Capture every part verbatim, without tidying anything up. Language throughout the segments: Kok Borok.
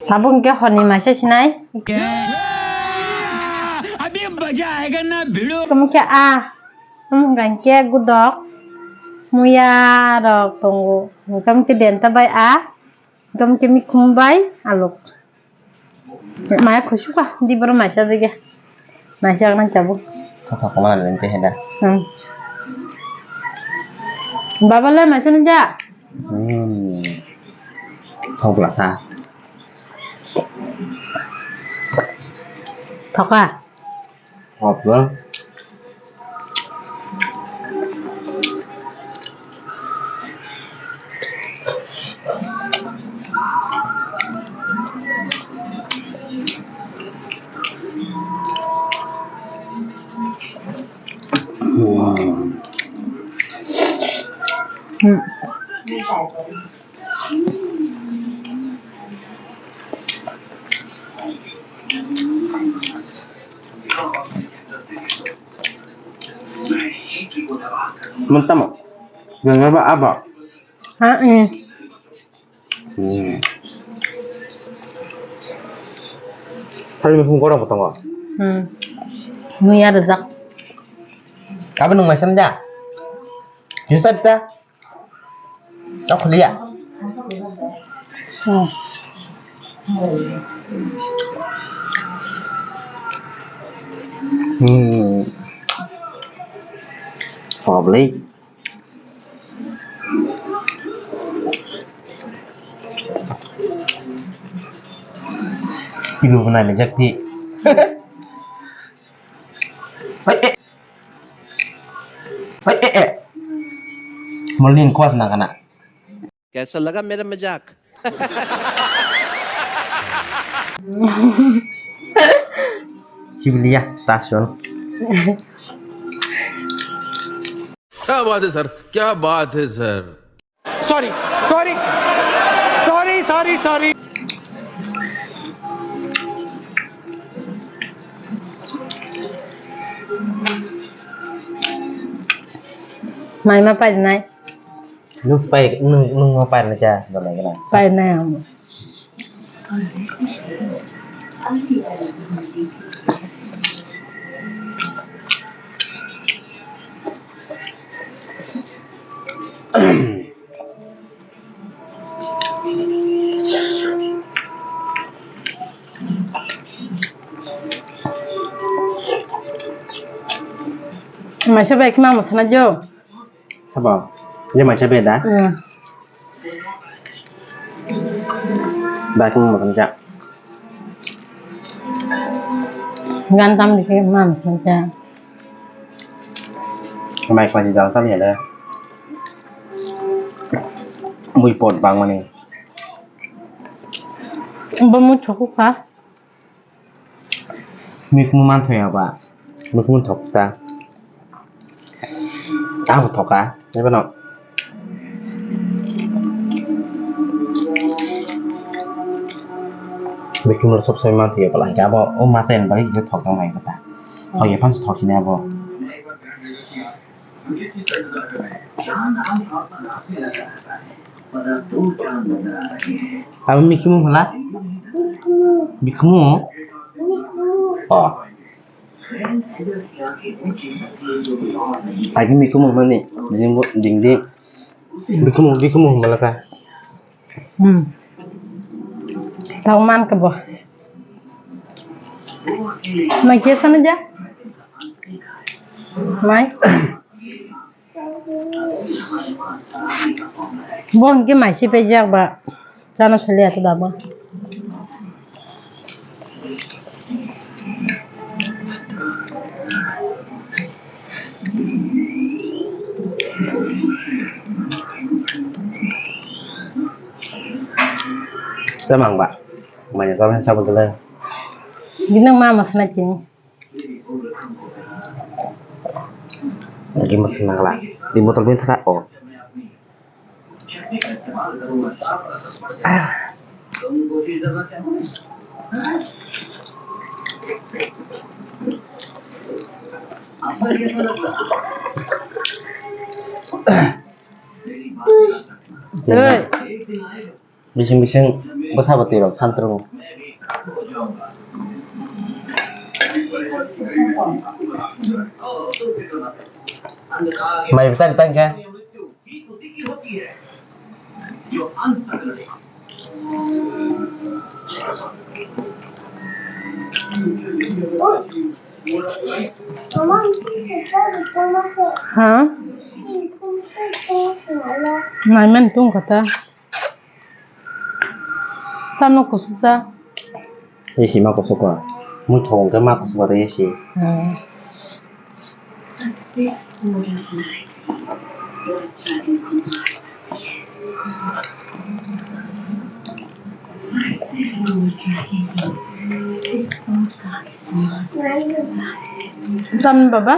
Tabuk hwnkhe horni maisa sinai. Abhi maza aayega na bhidu. Tamo khe a, tamo hwnkha hwnkhe gudok, muya rok tongo. Tamo khe denta bai a, tamo khe mikhum bai alok. Maya khusuka di boro maisa jege. Maisa nang chabu. Kha kha koma nang tei heda. Hmm. Baba le maisa nang ja. Hmm. Thok lasa. Thoka. Thok la. Mun tamo? Ganga ba aba? Ha, eh. Hmm. Hari mukhung gorok bo tongo. Hmm. Muya rwjak. Abo nwng maisa nang ja? Hisab ta? Tao khuliya. Hmm. Hmm. Probably. Tibu bunai mejak ti. Hai, eh. Hai, eh, eh. Molin kuas na kana. Kaisa laga mera majak? Kibliya, sasun. Kya baat hai sir? Kya baat hai sir? Sorry, sorry, sorry, sorry, sorry. Mai ma parinai. Nung pai, nung, nung ma parinai kya, bolai kena. Parinai ang. Maisa bai khe ma mwsana jo. Sabo, je maisa bai da? Hmm. Bai khe ma mwsana ja. Gan tam dikhe ma mwsana ja. Mai khlai jal tam ya le. Bui pot bang mani. Bo mu thoku kha. Mikhumu manthoya ba. Mikhumu thokta. Abo thoka. Ebo no. Mikhumu sob sob manthoya ba. Abo o masa en bari je thok tang mai kata. Thok ye phan thok sini abo. Abo mikhumu phala? Mikhumu? Oh. Agi mikhumu mani, ding ding. Mikhumu, mikhumu phala ka? Hmm. Tau man ka bo. Mai kesa na ja? Mai. Bo hwnkhe mai se paijak ba, chana saliya khe dabo. Chamang ba, manya chamang chamang khe le. Gini ma ma khna kini. Lagi mesin nangla. Di motor bin thaka, oh. Ah. Hey. Bising bising. Sabo twi rok santro. Mai bwsari tang khe. Ha? Naiman tung kata. Tamo kusuksa. Isi ma kusuk ko. Mui thong ke ma kusuk ko isi. Hmm. Tam baba.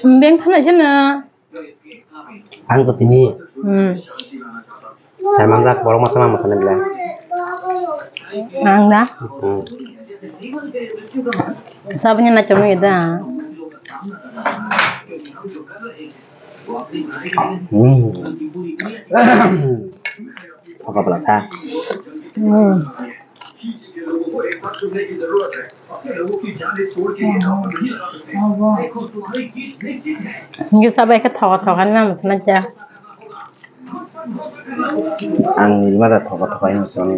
Beng thana jana. Ang ko tini. Hmm. Saya manjak borok masa masa ni belai. Ang da. Hmm. Sabnya na chong ida. Hmm. Apa pala sa? Hmm. Hingke sabai khe thoka thoka ni ma mwsana cha. Ang ni ma da thoka thoka ni mwsana.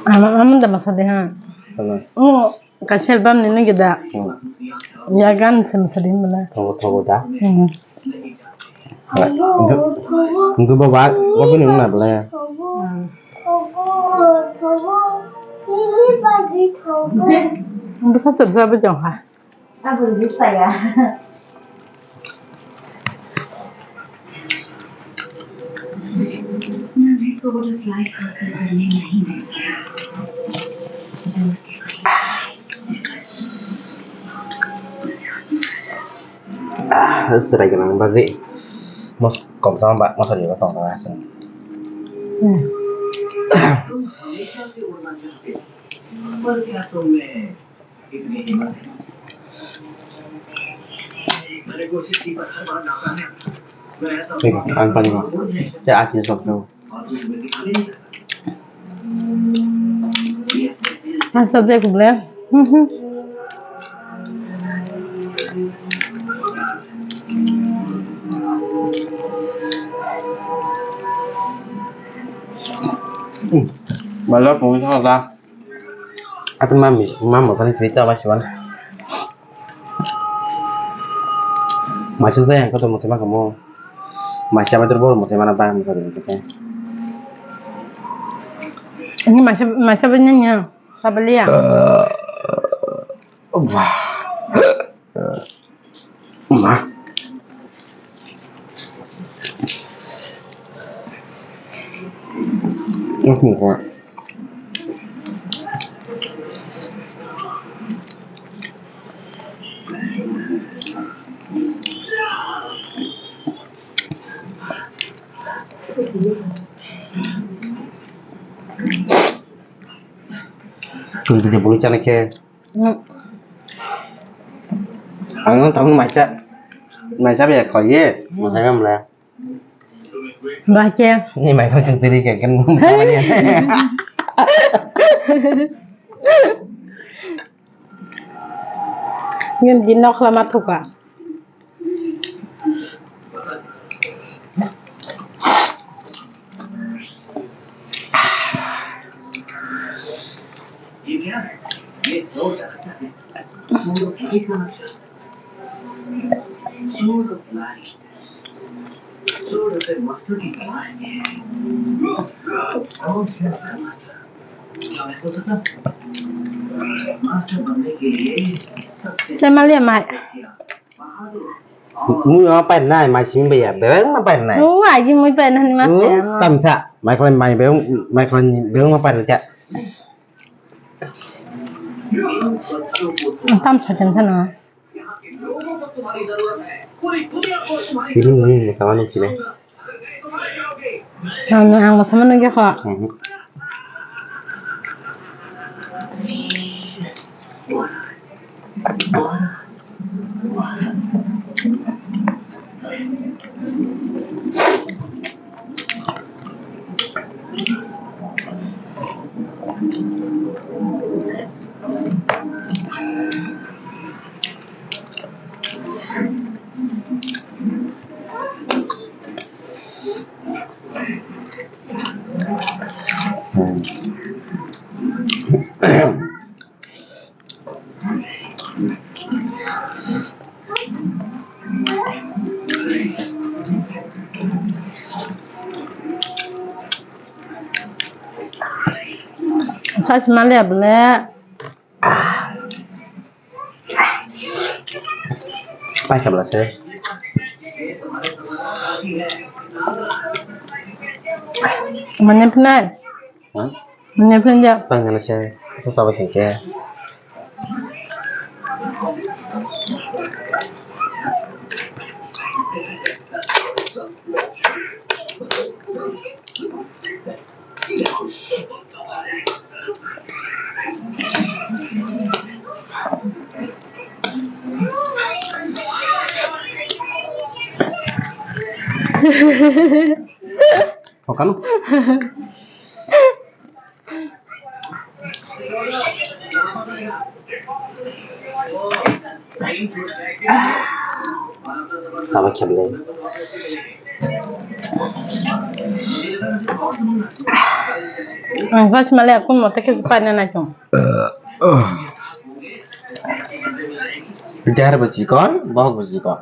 Ama, ama da masa de ha. Tama. Oh. Kaisa album ni nugui da. Hmm. Ya gan se masa di mala. Thogo, thogo da. Hmm. Ngu, ngu baba, wabu ni wngna bela ya. Hmm. Bwsa chwrsa bo jong ha. Abo ni saya. Ah, chwrai gwnang bagwi mos-, kom sama ba mosori bo tong tong aswk. Hmm. Tengok, ang paling mau. Saya akhir sok dong. Ang subject boleh. Hmm. Malah pun salah. Atun mami, mama kan cerita apa sih, Wan? Masih saya yang ketemu sama kamu. Masih apa terus masih mana bang, masih ada yang. Ini masih, masih banyak ya, sabar ya. Wah. Ma. Aku kok. Twi twi bwlwi chana khe. Hmm. Ang no tamo maisa, maisa bai kho ye, hmm, maisa bai mla. Ba khe. Ni mai kho twi twi khe ken. Ngem jin nok lama thuka. Semalia mai. Mui ma painai, mai simi baya, bebeng ma painai. Oh, agi mui painai ni ma. Oh, painai. Tamsa, mai khlai mai bebeng, mai khlai bebeng ma painai cha. Tamsa jeng sana. Ini mui sama nuk sini. Ang, ang masama nugya kho. Mhm. Sasmale bole. Paikha bwla se. Mane phnai. Hmm? Mane phnai ja. Tang kana se. Sa sa ba khe. Hokan. Sama kemle. Ang first male akun mote khe paina nai tong. Dehar bwsiko, bohok bwsiko.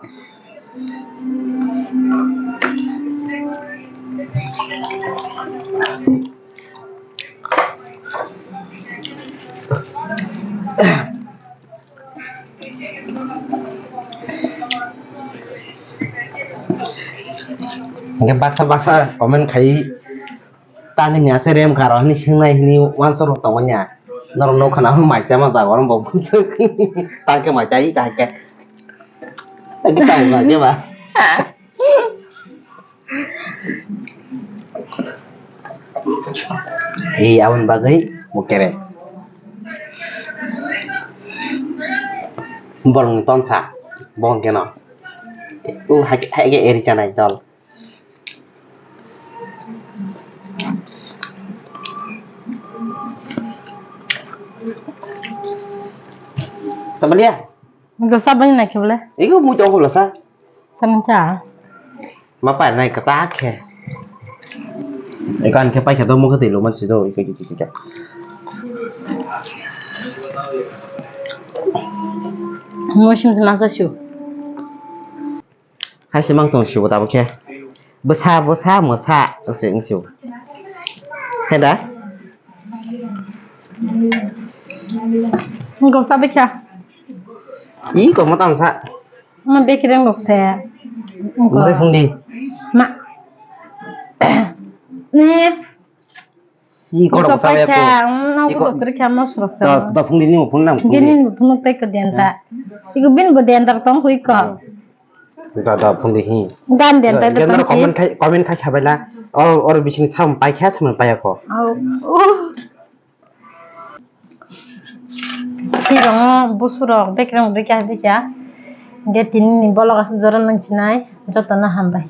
Hingke baksa baksa comment khai tangni ase rem karo hini swngnai hini uansuk rok tongo nya norok nukha na hwn mai chama jaga oro bo tangke mai chai kahai khe tangke tamo kahai khe ba. Ee, aboni bagwi bo kere. Bolongni tonsa, bo hwnkhe no. O hai, hai khe eri chanai dol. Sabalia? Dosa bani naikhe bole? Ego mui tong khulasa. Sancha. Ma painai kwtak khe. Eko ani khe paikha do mokhe twi lukman si do eko eko eko. Mo sim sim mangsa siu. Hai se mang tong siu tabuk khe. Bwsa bwsa mwsa se wng siu. He da? Wng kok sa bwkha. Ih kok ma tang sa. Ma bekereng rok se. Mosai phung di. Ma. Ni. Ih kok rok sa ya ko. Nang ko doktor kha mos rok sa. Da phung di ni mo phung nang. Gini phung tai ko den ta. Iku bin bo den tar tong hui ko. Da da phung di hi. Gan den ta da. Comment khai comment khai sabai la. Or or bising sam pai kha sam pai ko. Au. Sirong busurok bekereng rikya rikya. Ge tini ni bolok asuk jora nang chinai joto no hambai.